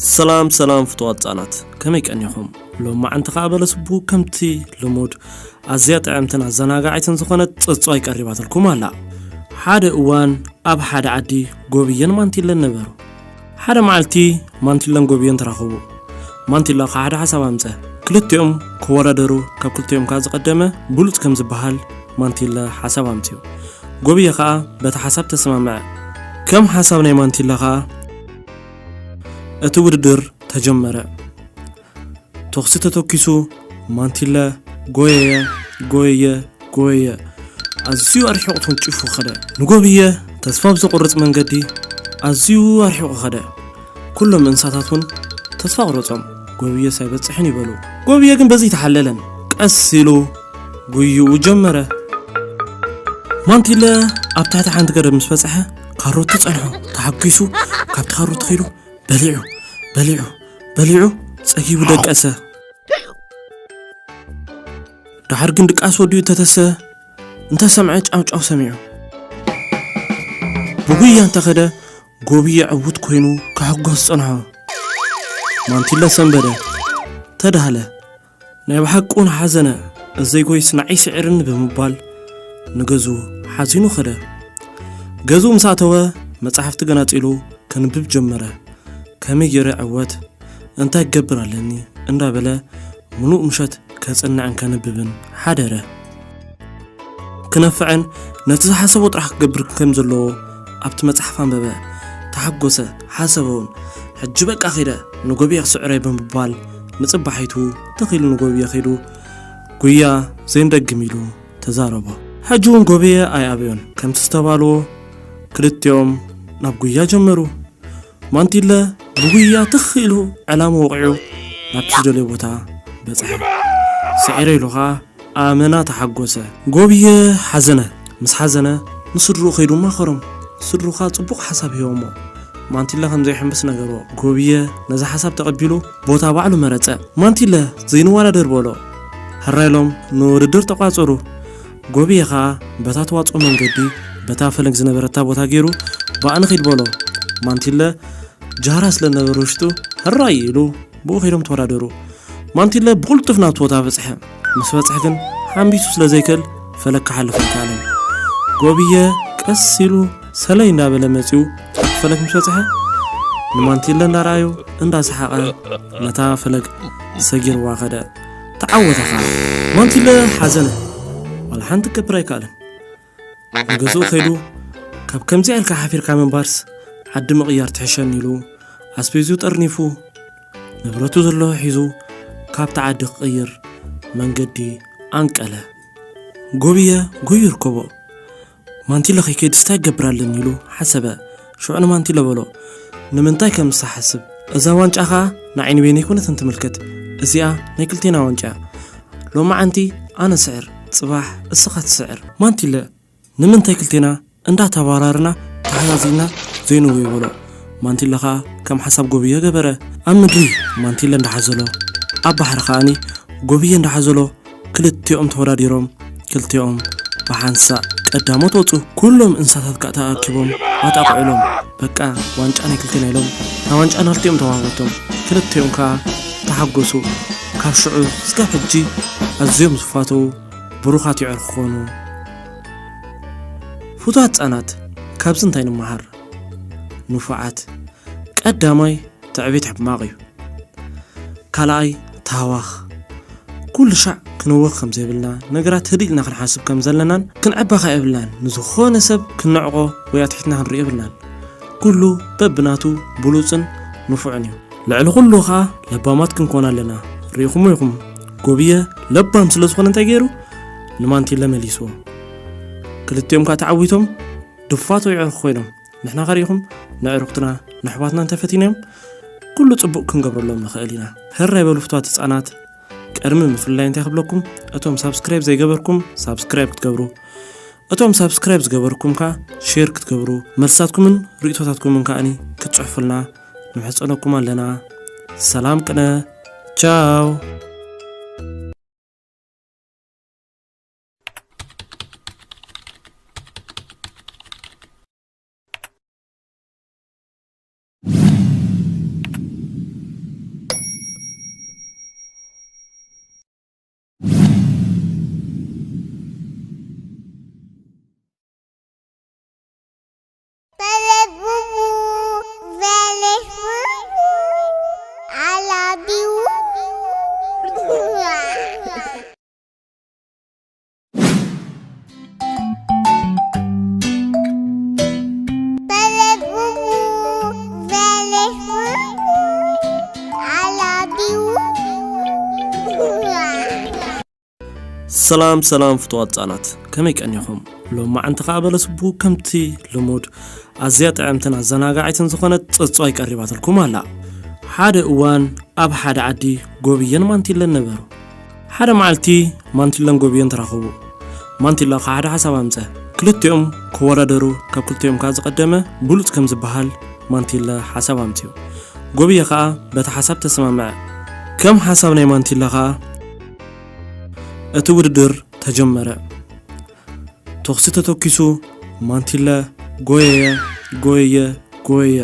ሰላም ሰላም ፍቱዋት ህጻናት፣ ከመይ ቀኒኹም? ሎማዓንቲ ከኣ በለስቡ ከምቲ ልሙድ ኣዝያ ጥዕምትን ኣዘናጋዒትን ዝኾነት ጽጽዋይ ቀሪባትልኩም ኣላ። ሓደ እዋን ኣብ ሓደ ዓዲ ጎብየን ማንቲለን ነበሩ። ሓደ መዓልቲ ማንቲለን ጎብየን ተራኸቡ። ማንቲላ ከኣ ሓደ ሓሳብ ኣምጸ። ክልቲኦም ክወዳደሩ ካብ ክልቲኦም ከኣ ዝቐደመ ብሉጽ ከም ዝበሃል ማንቲለ ሓሳብ ኣምጽኡ። ጎብየ ከኣ በቲ ሓሳብ ተሰማምዐ። ከም ሓሳብ ናይ ማንቲላ ከኣ እቲ ውድድር ተጀመረ። ተኹሲ ተተኪሱ፣ ማንቲለ ጎየየ፣ ጎየየ፣ ጎየየ። ኣዝዩ ኣርሒቑ ተወንጪፉ ኸደ። ንጎብየ ተስፋ ብዘቑርጽ መንገዲ ኣዝዩ ኣርሒቑ ኸደ። ኩሎም እንስሳታት እውን ተስፋ ቁረጾም፣ ጎብየስ ኣይበጽሕን ይበሉ። ጎብየ ግን በዚ ተሓለለን። ቀስ ኢሉ ጉይኡ ጀመረ። ማንቲለ ኣብ ትሕቲ ሓንቲ ገረብ ምስ በጽሐ፣ ካሮት ጸንሖ። ተሓጒሱ ካብቲ ካሮት ኺዱ በሊዑ፣ በሊዑ፣ በሊዑ፣ ጸጊቡ ደቀሰ። ደሓር ግን ድቃስ ወዲኡ እንተተሰ፣ እንተሰምዐ ጫውጫው ሰሚዑ። ብጉያ እንተኸደ፣ ጎብየ ዕዉት ኮይኑ ክሕጎስ ጸንሖ። ማንቲለ ሰንበደ፣ ተዳህለ። ናይ ብሓቂ እውን ሓዘነ፣ እዘይ ጎይስ ንዓይ ስዒርኒ ብምባል ንገዝኡ ሓዚኑ ኸደ። ገዝኡ ምስ ኣተወ፣ መጻሕፍቲ ገናጺሉ ከንብብ ጀመረ። ከመይ ገይረ እዕወት፣ እንታይ ክገብር ኣለኒ እንዳበለ ምሉእ ምሸት ከጽንዕን ከንብብን ሓደረ። ክነፍዕን ነቲ ዝሓሰቦ ጥራሕ ክገብር ከም ዘለዎ ኣብቲ መጽሓፍ ኣንበበ። ተሓጎሰ፣ ሓሰበ እውን። ሕጂ በቃ ኸይደ ንጎብየ ክስዕሮ እየ ብምባል ንጽባሒቱ ትኽ ኢሉ ንጎብየ ኸይዱ ጉያ ዘይንደግም ኢሉ ተዛረቦ። ሕጂ እውን ጎብየ ኣይኣበዮን። ከምቲ ዝተባልዎ ክልቲኦም ናብ ጉያ ጀመሩ። ማንቲለ ብጉያ ትኽ ኢሉ ዕላማ ወቒዑ ናብቲ ዝደልዮ ቦታ በጽሐ። ስዒረ ኢሉ ኸኣ ኣመና ተሓጎሰ። ጎብየ ሓዘነ። ምስ ሓዘነ ንስድርኡ ኸይዱ ኣማኸሮም። ስድርኡ ኸኣ ጽቡቕ ሓሳብ ሂቦሞ። ማንቲለ ከም ዘይሕምብስ ነገርዎ። ጎብየ ነዚ ሓሳብ ተቐቢሉ ቦታ ባዕሉ መረጸ። ማንቲለ ዘይንወዳደር በሎ። ሕራይ ኢሎም ንውድድር ተቋጸሩ። ጎብየ ኸኣ በታ ተዋጽኦ መንገዲ በታ ፈለግ ዝነበረታ ቦታ ገይሩ ብኣ ንኺድ በሎ። ማንቲለ ጃህራ ስለ ዝነበረ ውሽጡ ሕራይ ኢሉ ብኡ ኸይዶም ተወዳደሩ። ማንቲለ ብቕልጡፍ ናብቲ ቦታ በጽሐ። ምስ በጽሐ ግን ሓምቢሱ ስለ ዘይክእል ፈለግ ክሓልፍ ኣይከኣለን። ጎብየ ቀስ ኢሉ ሰለይ እንዳበለ መጺኡ ኣብቲ ፈለግ ምስ በጽሐ ንማንቲለ እንዳረኣዩ እንዳሰሓቐ ነታ ፈለግ ሰጊርዋ ኸደ። ተዓወተ ኸኣ። ማንቲለ ሓዘነ። ዋላ ሓንቲ ክገብር ኣይከኣለን። ንገዝኡ ኸይዱ ካብ ከምዚኣ ኢልካ ሓፊርካ ምንባርስ ዓዲ ምቕያር ትሕሸኒ ኢሉ ኣስቤዝኡ ጠርኒፉ ንብረቱ ዘለዎ ሒዙ ካብቲ ዓዲ ክቕይር መንገዲ ኣንቀለ። ጎብየ ጎዩ ይርከቦ። ማንቲለ ከይከይድስ እንታይ ክገብር ኣለኒ ኢሉ ሓሰበ። ሽዑ ንማንቲለ በሎ፣ ንምንታይ ከም ዝሓስብ፣ እዛ ዋንጫ ኸኣ ንዓይ ንበይነይ ኣይኮነትን ትምልከት፣ እዚኣ ናይ ክልቴና ዋንጫ እያ። ሎማዓንቲ ኣነ ስዕር፣ ጽባሕ እስኻ ትስዕር። ማንቲለ ንምንታይ ክልቴና እንዳተባራርና ተሓዛዚና ዘይንወ ይበሎ። ማንቲለ ኸኣ ከም ሓሳብ ጎብየ ገበረ። ኣብ ምድሪ ማንቲለ እንዳሓዘሎ፣ ኣብ ባሕሪ ኸኣኒ ጎብየ እንዳሓዘሎ ክልቲኦም ተወዳዲሮም፣ ክልቲኦም ብሓንሳእ ቀዳሞት ወጹ። ኩሎም እንስሳታት ከኣ ተኣኪቦም ኣጣቕዑሎም። በቃ ዋንጫ ናይ ክልቴና ኢሎም እታ ዋንጫ ናልቲኦም ተዋህበቶም። ክልቲኦም ከኣ ተሓጎሱ። ካብ ሽዑ እስካብ ሕጂ ኣዝዮም ዝፋተዉ ብሩኻት የዕርኹ ኾኑ። ፍቱዋት ህጻናት፣ ካብዚ እንታይ ንምሃር? ንፉዓት። ቀዳማይ፣ ትዕቢት ሕማቕ እዩ። ካልኣይ፣ ታህዋኽ። ኩሉ ሻዕ ክንወኽ ከም ዘይብልና፣ ነገራት ህድእ ኢልና ክንሓስብ ከም ዘለናን ክንዕበኻ የብልናን። ንዝኾነ ሰብ ክንንዕቆ ወይ ኣትሒትና ክንሪኦ የብልናን። ኩሉ በብናቱ ብሉጽን ንፉዕን እዩ። ልዕሊ ኩሉ ኸኣ ለባማት ክንኮን ኣለና። ርኢኹሞ ኢኹም፣ ጎብየ ለባም ስለ ዝኾነ እንታይ ገይሩ? ንማንቲለ መሊስዎ። ክልቲኦም ከኣ ተዓዊቶም ድፋቶ የዕርኹ ኮይኖም። ንሕና ከ ርኢኹም፣ ነዕርኽትና ነሕዋትና እንተፈቲናዮም ኩሉ ጽቡቕ ክንገብረሎም ንኽእል ኢና። ህራይ በሉ ፍትዋት ህጻናት። ቅድሚ ምፍልላይ እንታይ ክብለኩም፣ እቶም ሳብስክራይብ ዘይገበርኩም ሳብስክራይብ ክትገብሩ፣ እቶም ሳብስክራይብ ዝገበርኩም ከኣ ሼር ክትገብሩ፣ መልስታትኩምን ርእይቶታትኩምን ከኣኒ ክትጽሕፉልና ንምሕጸነኩም ኣለና። ሰላም ቅነ። ቻው። ሰላም ሰላም ፍቱዋት ህጻናት፣ ከመይ ቀኒኹም? ሎማዓንቲ ከኣ በለስቡ ከምቲ ልሙድ ኣዝያ ጥዕምትን ኣዘናጋዒትን ዝኾነት ጽጽዋይ ቀሪባትልኩም ኣላ። ሓደ እዋን ኣብ ሓደ ዓዲ ጎብየን ማንቲለን ነበሩ። ሓደ መዓልቲ ማንቲለን ጎብየን ተራኸቡ። ማንቲለ ከኣ ሓደ ሓሳብ ኣምጸ። ክልቲኦም ክወዳደሩ፣ ካብ ክልቲኦም ከኣ ዝቐደመ ብሉጽ ከም ዝበሃል ማንቲለ ሓሳብ ኣምጺኡ። ጎብየ ከኣ በቲ ሓሳብ ተሰማምዐ። ከም ሓሳብ ናይ ማንቲለ ከኣ እቲ ውድድር ተጀመረ። ተኹሲ ተተኪሱ፣ ማንቲለ ጎየየ፣ ጎየየ፣ ጎየየ።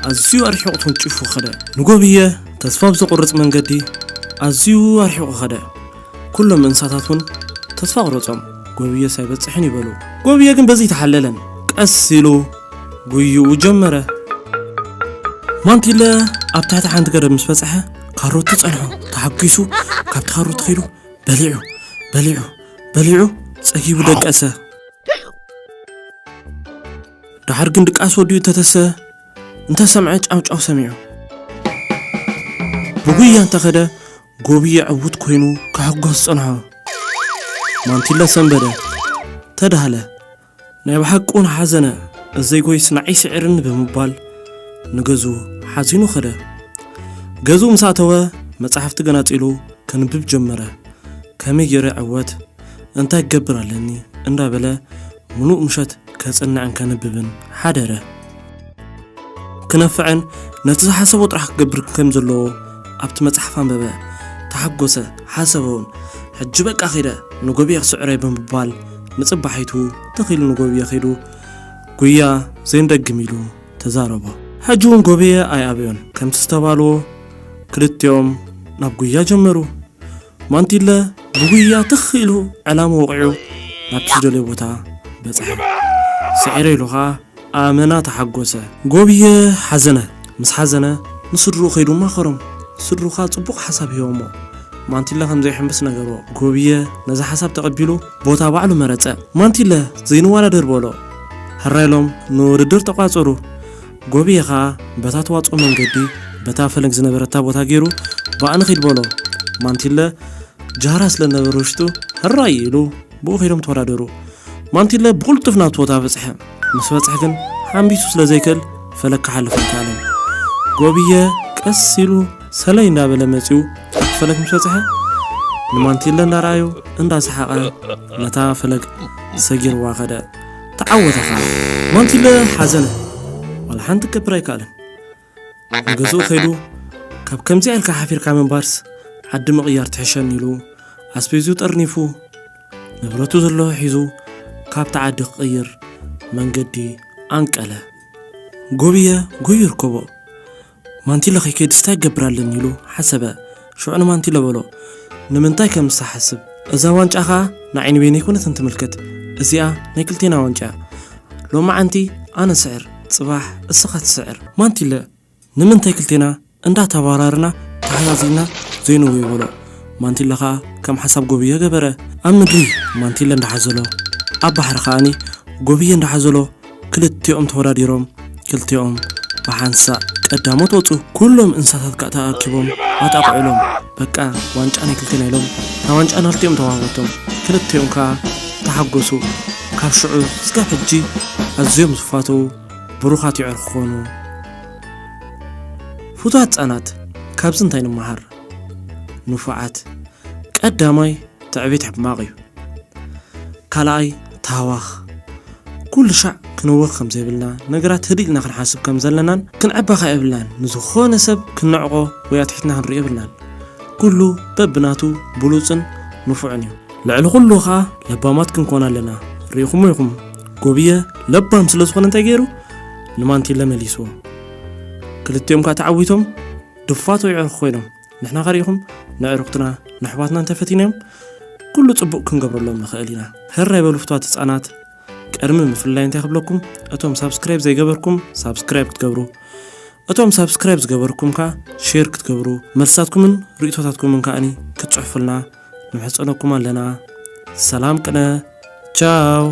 ኣዝዩ ኣርሒቑ ተወንጪፉ ኸደ። ንጎብየ ተስፋ ብዘቑርጽ መንገዲ ኣዝዩ ኣርሒቑ ኸደ። ኩሎም እንስሳታት እውን ተስፋ ኣቑረጾም፣ ጎብየስ ኣይበጽሕን ይበሉ። ጎብየ ግን በዚ ኣይተሓለለን። ቀስ ኢሉ ጉይኡ ጀመረ። ማንቲለ ኣብ ትሕቲ ሓንቲ ገረብ ምስ በጽሐ፣ ካሮት ተጸንሖ። ተሓጒሱ ካብቲ ካሮት ኸይዱ በሊዑ፣ በሊዑ፣ በሊዑ፣ ጸጊቡ ደቀሰ። ደሓር ግን ድቃስ ወዲኡ እንተተሰ፣ እንተሰምዐ ጫውጫው ሰሚዑ። ብጉያ እንተኸደ፣ ጎብየ ዕዉት ኮይኑ ክሕጎስ ጸንሖ። ማንቲለ ሰንበደ፣ ተዳህለ። ናይ ብሓቂ እውን ሓዘነ፣ እዘይ ጎይስ ንዓይ ስዒርኒ ብምባል ንገዝኡ ሓዚኑ ኸደ። ገዝኡ ምስ ኣተወ፣ መጻሕፍቲ ገናጺሉ ከንብብ ጀመረ። ከመይ ገይረ ዕወት፣ እንታይ ክገብር ኣለኒ እንዳበለ ምሉእ ምሸት ከጽንዕን ከንብብን ሓደረ። ክነፍዕን ነቲ ዝሓሰቦ ጥራሕ ክገብር ከም ዘለዎ ኣብቲ መጽሓፍ ኣንበበ። ተሓጎሰ፣ ሓሰበ እውን። ሕጂ በቃ ኸይደ፣ ንጎብየ ክስዕሮ እየ ብምባል ንጽባሒቱ ተኺሉ ንጎብየ ኸይዱ ጉያ ዘይንደግም ኢሉ ተዛረቦ። ሕጂ እውን ጎብየ ኣይኣበዮን። ከምቲ ዝተባልዎ ክልቲኦም ናብ ጉያ ጀመሩ። ማንቲለ ብጉያ ትኽ ኢሉ ዕላማ ወቒዑ ናብቲ ዝደለዮ ቦታ በጽሐ። ስዒረ ኢሉ ኸኣ ኣመና ተሓጎሰ። ጎብየ ሓዘነ። ምስ ሓዘነ ንስድርኡ ኸይዱ ኣማኸሮም። ስድርኡ ኸኣ ጽቡቕ ሓሳብ ሂቦሞ። ማንቲለ ከም ዘይሕምብስ ነገርዎ። ጎብየ ነዚ ሓሳብ ተቐቢሉ ቦታ ባዕሉ መረጸ። ማንቲለ ዘይንወዳደር በሎ። ሕራይ ኢሎም ንውድድር ተቋጸሩ። ጎብየ ኸኣ በታ ተዋጽኦ መንገዲ በታ ፈለግ ዝነበረታ ቦታ ገይሩ ብኣ ንኺድ በሎ። ማንቲለ ጃህራ ስለ ዝነበረ ውሽጡ ሕራይ ኢሉ ብኡ ኸይዶም ተወዳደሩ። ማንቲለ ብቕልጡፍ ናብቲ ቦታ በጽሐ። ምስ በጽሐ ግን ሓምቢሱ ስለ ዘይክእል ፈለግ ክሓልፍ ኣይከኣለን። ጎብየ ቀስ ኢሉ ሰለይ እንዳበለ መጺኡ ኣብቲ ፈለግ ምስ በጽሐ ንማንቲለ እንዳረኣዮ እንዳሰሓቐ ነታ ፈለግ ሰጊርዋ ኸደ። ተዓወተ ኸኣ። ማንቲለ ሓዘነ። ዋላ ሓንቲ ክገብር ኣይከኣለን። ንገዝኡ ኸይዱ፣ ካብ ከምዚኣ ኢልካ ሓፊርካ ምንባርስ ዓዲ ምቕያር ትሕሸኒ ኢሉ ኣስቤዝኡ ጠርኒፉ፣ ንብረቱ ዘለዎ ሒዙ ካብቲ ዓዲ ክቕይር መንገዲ ኣንቀለ። ጎብየ ጎዩ ይርከቦ። ማንቲለ ከይከይድስ እንታይ ክገብር ኣለኒ ኢሉ ሓሰበ። ሽዑ ንማንቲለ በሎ፣ ንምንታይ ከም ዝሓስብ፣ እዛ ዋንጫ ኸኣ ንዓይ ንበይነይ ኣይኮነትን ትምልከት፣ እዚኣ ናይ ክልቴና ዋንጫ እያ። ሎማዓንቲ ኣነ ስዕር፣ ጽባሕ እስኻ ትስዕር። ማንቲለ ንምንታይ ክልቴና እንዳተባራርና ተሓዛዚና ዘይንወዮ በሎ። ማንቲለ ኸኣ ከም ሓሳብ ጎብየ ገበረ። ኣብ ምድሪ ማንቲለ እንዳሓዘሎ፣ ኣብ ባሕሪ ኸኣኒ ጎብየ እንዳሓዘሎ ክልቲኦም ተወዳዲሮም፣ ክልቲኦም ብሓንሳእ ቀዳሞት ወጹ። ኩሎም እንስሳታት ከኣ ተኣኪቦም ኣጣቕዑሎም። በቃ ዋንጫ ናይ ክልቴና ኢሎም እታ ዋንጫ ናልቲኦም ተዋህበቶም። ክልቲኦም ከኣ ተሓጎሱ። ካብ ሽዑ እስካብ ሕጂ ኣዝዮም ዝፋተዉ ብሩኻት የዕርኹ ኾኑ። ፍቱዋት ህጻናት፣ ካብዚ እንታይ ንምሃር? ንፉዓት። ቀዳማይ፣ ትዕቢት ሕማቕ እዩ። ካልኣይ፣ ታህዋኽ። ኩሉ ሻዕ ክንወኽ ከም ዘይብልና፣ ነገራት ህድእ ኢልና ክንሓስብ ከም ዘለናን ክንዕበኻ የብልናን። ንዝኾነ ሰብ ክንንዕቆ ወይ ኣትሒትና ክንርኢ የብልናን። ኩሉ በብናቱ ብሉጽን ንፉዕን እዩ። ልዕሊ ኩሉ ኸኣ ለባማት ክንኮን ኣለና። ርኢኹሞ ኢኹም፣ ጎብየ ለባም ስለ ዝኾነ እንታይ ገይሩ? ንማንቲለ መሊስዎ። ክልቲኦም ከኣ ተዓዊቶም ድፋቶ የዕርኹ ኮይኖም። ንሕና ከ ርኢኹም፣ ነዕርኽትና ነሕዋትና እንተፈቲናዮም ኩሉ ጽቡቕ ክንገብረሎም ንኽእል ኢና። ሕራይ በሉ ፍትዋት ህጻናት። ቅድሚ ምፍላይ እንታይ ክብለኩም፣ እቶም ሳብስክራይብ ዘይገበርኩም ሳብስክራይብ ክትገብሩ፣ እቶም ሳብስክራይብ ዝገበርኩም ከኣ ሼር ክትገብሩ፣ መልስታትኩምን ርእይቶታትኩምን ከኣኒ ክትጽሕፉልና ንምሕጸነኩም ኣለና። ሰላም ቅነ። ቻው።